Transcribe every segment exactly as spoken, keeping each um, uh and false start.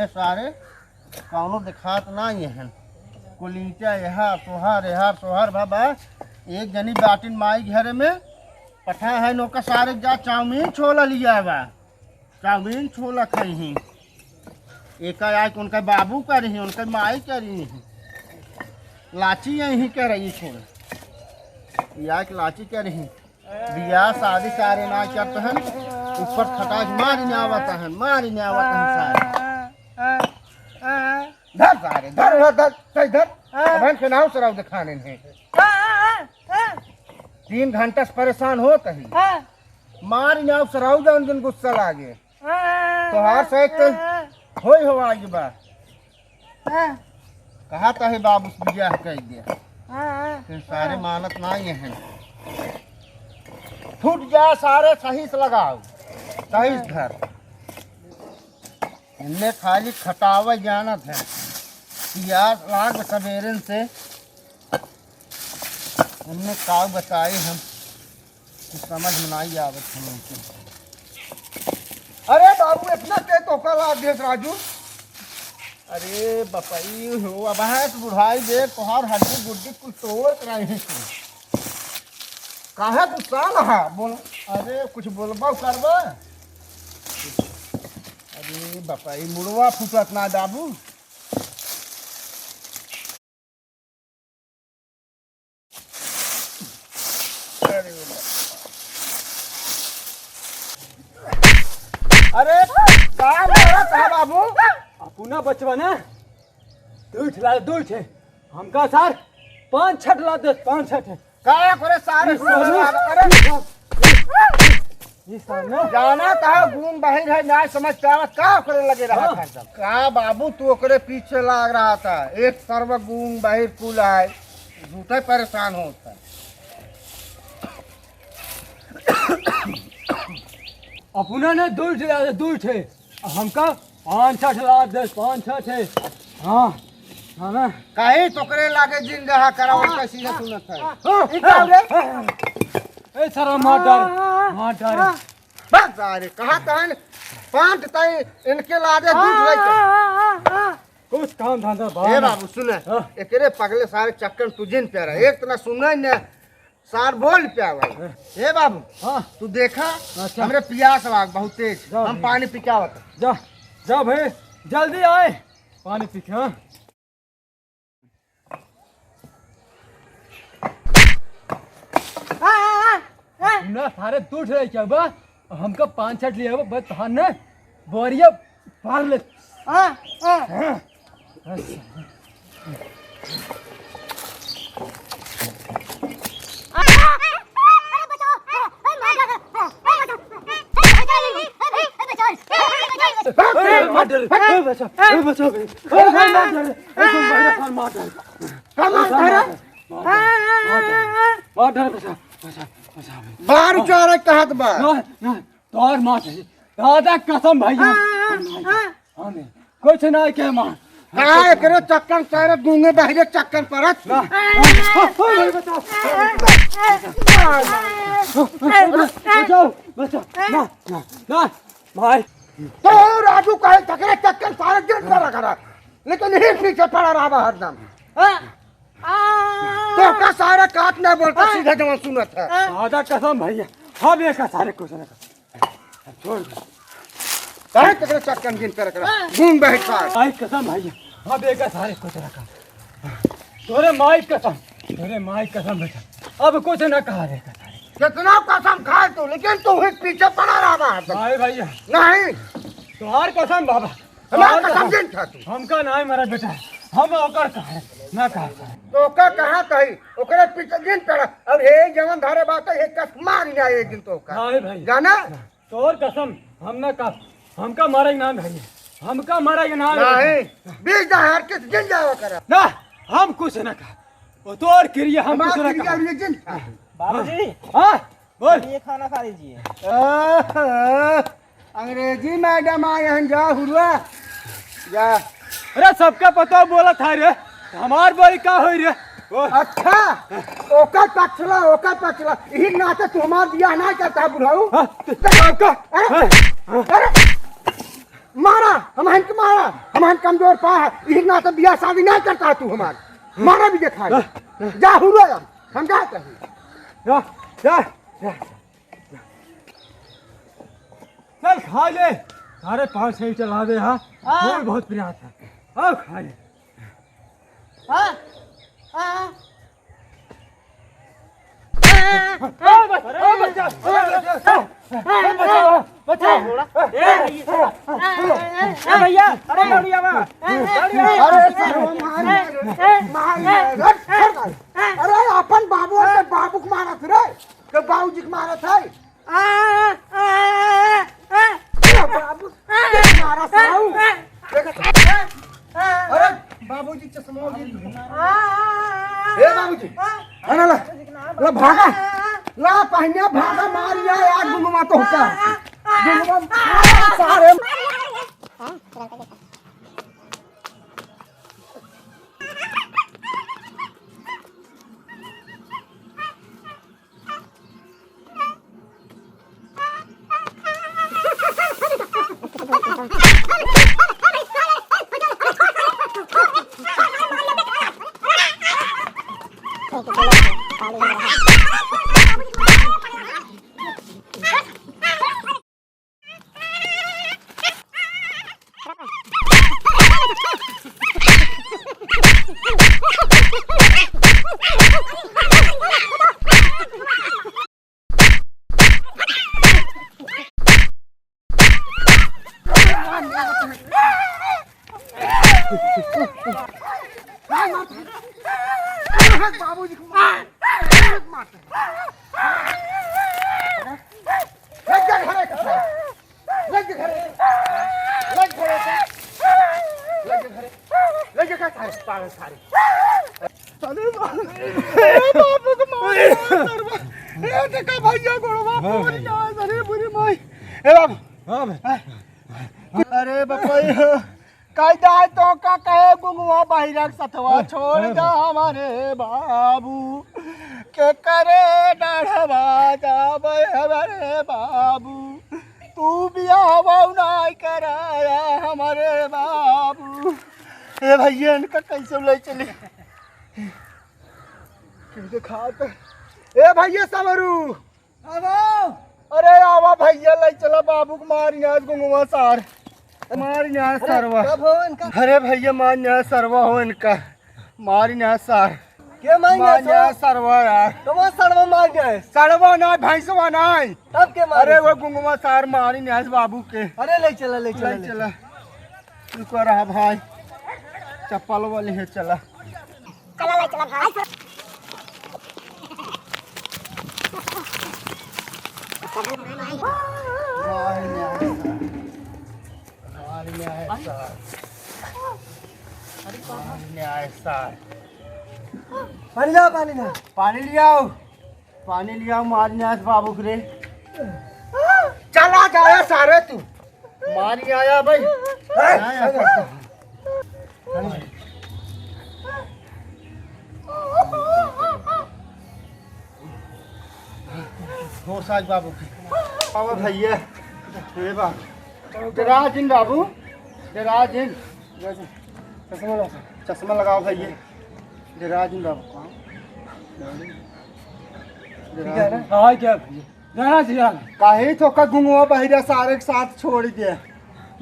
सारे कौनो देखात नाहीं है। कुल ईंटा एहर सोहर, एहर सोहर बा, बा। एक जनी बाटिन माई घरे में, पठा है नोका सारे जा चाउमीन छोला लिया बा। चाउमीन छोला खइहीं। एका आइके उनका बाबू करिहीं, उनका माई करिहीं। लाची यहीं करिहीं छोला। ई आइके लाची करिहीं। बियाह शादी सारे ना करत हन, ऊपर खटाक मारी ना आवत हन, मारी ना आवत हन सारे। धर सारे, धर, धर, धर, सही धर। अबहिन के नाव सराउ देखाने हैं। तीन घंटा से परेशान होत ही। मारी ना सराउ जौन दिन गुस्सा लागे। तोहार से एक तो होई हो आगे बा। हाँ। कहा तो है बाबू से बियाह कर दे। हाँ, हाँ, फिर सारे हाँ। मानत नाहीं है। फूट जा सारे, सही से लगाओ, सही से धर। इनने खाली खटावे जानत है। पियास लाग सवेरन से। इनने काऊ बताई हम। कुछ समझ में नाहीं आवत हमके। अरे बाबू, इतना के तोका लाग देस राजू? अरे बपई हो, अब है तो बुढ़ाई दे, तोहार हड्डी गुड्डी कुल तोड़ कराई है तू। काहे गुस्सा रहा? बोल, अरे कुछ बोलबा करबा? अरे बपई, मुड़वा फूटत ना बाबू। अरे, का मारत है बाबू? अपना बचवा ना, दुइ ठे ला, दुइ ठे। हमका सार पाँच छठ ला दे, पाँच छठ। का करे सारे? अरे, ये सामने। जाना था, गूंग बहिर है, ना समझ पावत, का करे लगे रहा हाँ। था एकदम। का बाबू, तू ओकरे पीछे लाग रहा था? एक सर्व गूंग बहिर कुल है, झूठे परेशान होता। अपना ने दुइ ठे, दुइ ठे, हमका पाँच छठ ला दे, पाँच छठ है। हाँ, हाँ ना। काहे तोकरे लागे जिन रहा करा, उनका सीधा सुनत है। हाँ, ई का रे? हाँ, हाँ। ए, सारा मार डाल, मार डाल। बस सारे, कहा था न, पाँच ताई इनके लागे दूध लेके। कुछ काम धंधा ए बाबू, सुने, हाँ। एकरे पगले सारे चक्कर तू जिन प्यारा, एक तना सुने न, सार बोल प्यावा। हाँ। ए बाबू, हाँ। तू देखा, अच्छा। हमरे पियास लाग बहुत तेज, जा हम भाई। पानी पी के आवत। जा, जा भाई, जल्दी आए, पानी पी के, हाँ। ना सारे दूर से क्या बा? हमका पाँच छठ लिया बा, बस तहार ना बोरिया पार ले। हाँ, हाँ। हाँ। ए, मार डाले। ए, बचाओ। ए, बचाओ। ए, मार डाले। ए, मार डाले। ए, मार डाले। ए, मार डाले। मार डाले, बचाओ, बचाओ, बचाओ। बाहर उचारे कहत बा। ना, ना, तोर मार डाले। दादा कसम भैया। हाँ, हाँ। हाँ, नहीं, कुछ ना के मार। हाँ, एकरे चक्कर सारे गूंगे बहिरे चक्कर परत। ना। ओ भाई, बचाओ। बचाओ, बचाओ। ना, ना, ना, भाई। तो राजू कहे चक्कर, चक्कर सारे दिन करा करा, लेकिन यही पीछे पड़ा रहा हरदम। हाँ। तो का सारा काट ना बोलता, हाँ। सीधा जवान सुनत है। हाँ। दादा कसम भैया, हम एक सारे कुछ ना कर। छोड़ दे। काहे तकरे चक्कन गिन कर रखा? हाँ। घूम बहिर पार। माई कसम भैया, अब एक सारे कुछ रखा। तोरे माई कसम, तोरे माई कसम बेटा, अब कुछ ना कहा रे सारे। कितना कसम खाए तू, लेकिन तू ही पीछे पड़ा रहा है। माई भैया। नहीं। तोहार कसम बाबा। हमार तोहार कसम कसम। जिन खा तू। हमका नहीं मरा बेटा, हम ओकर कहा ना कहा। तो ओकर कहा कही, ओकरे पीछे जिन पड़ा। अब हे जवन धरे बात है, हे कस मार ना एक दिन तो ओकर। नहीं भाई। जाना? तोर कसम, हम ना का, हमका मारे के नाम है, हमका मारे के नाम है। नहीं, बीस हजार के दिन जावा करा। ना, हम कुछ ना का, वो तोर क्रिया, हम हमार कुछ ना क्रिया का। उरिया जिन खा। बाबूजी, हाँ, बोल। ये खाना खा लीजिए। आहा, अंग्रेजी मैडम आए हैं, जा हुआ, जा। अरे सबका पता बोला था रे, हमार बोली का होई रे? बोल। अच्छा, ओकर पछला, ओकर पछला, यही नाते तू हमार बियाह ना करता बुढ़ऊ। हाँ, तो, तो, तो, अरे, हाँ, हाँ। अरे, मारा, हमहन के मारा, हमहन कमजोर पा है, इही ना तो बियाह शादी ना करता तू हमार। मारा भी देखा, जा हुआ अब, हम जात हई। जा, जा, जा। चल खा ले, सारे पाँच छह चला दे, हाँ। हाँ। भूख बहुत प्यास है, आओ खा ले। हाँ, हाँ। ए भैया, अरे लौड़िया बा। अरे सरवा मार, मार, मार, हट, हट। अरे अपन बाबू के बाबू के मारत रे, के बाबूजी के मारत है। बाबू, मारा साऊ। अरे बाबूजी चश्मा गिर गया। ए बाबूजी, अरे ला, ला भागा, ला पहनिया भागा, मारिया यार गुंगमा तो होता। गुंगमा सारे। बाबूजी को मार, मार। लग जा घरे का। लग जा घरे। लग घरे का। लग जा घरे। लग जा का सारे, पागल सारे। अरे बाप रे, बाबू को मार, मार, मार। ए, देखा भैया, गोड़वा हाँ, पूरी भैया। ना, अरे बुरी माई। ए बाबू। हाँ, भाई। अरे बपई, कह जाए तो का कहे गुंगवा बहिरा के सथवा, हाँ, छोड़ हाँ, दा भाई। हमारे बाबू, के करे डढ़वा जाबे हमारे बाबू, तू बियाह नाई कराया हमारे बाबू। ए भैया, इनका कैसे ले चली? क्यों दिखात? ए भैया सवरू। आवा। अरे आवा भैया, ले चला बाबू को मार न्यास गुंगवा सार। मार न्यास अरे, सरवा। कब हो इनका? अरे भैया, मार न्यास सरवा हो इनका। मार न्यास सार। के मार मार न्यास न्यास सरवा यार। तुम्हारा सरवा मार न्यास। सरवा ना, भैंसवा ना। तब के मार अरे न्यास? वो गुंगवा सार मार न्यास बाबू के। अरे ले चला, ले चला, ले ले चला। चला। तू कर रहा भाई। चप्पल वाली है, चला। चला, ले चला भाई। मार न्याय सार। मार न्याय सार। मार न्याय सार। पानी लाओ, पानी लाओ। पानी लियाओ। पानी लियाओ, मार न्याय बाबू रे। चला जाया सारे तू। मारी आया भाई। ए, आया। होश आज बाबू की। बाबा भैया। ए बाबू। डरा जिन बाबू। डरा जिन। चश्मा लगा। चश्मा लगाओ भैया। डरा जिन बाबू। ठीक है ना? हाँ, क्या भैया? जरा से यार। काहे तो का गुंगवा बहिरा सारे के साथ छोड़ दे।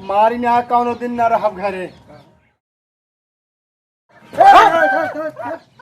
मारी ना कौनो दिन ना रहब घरे।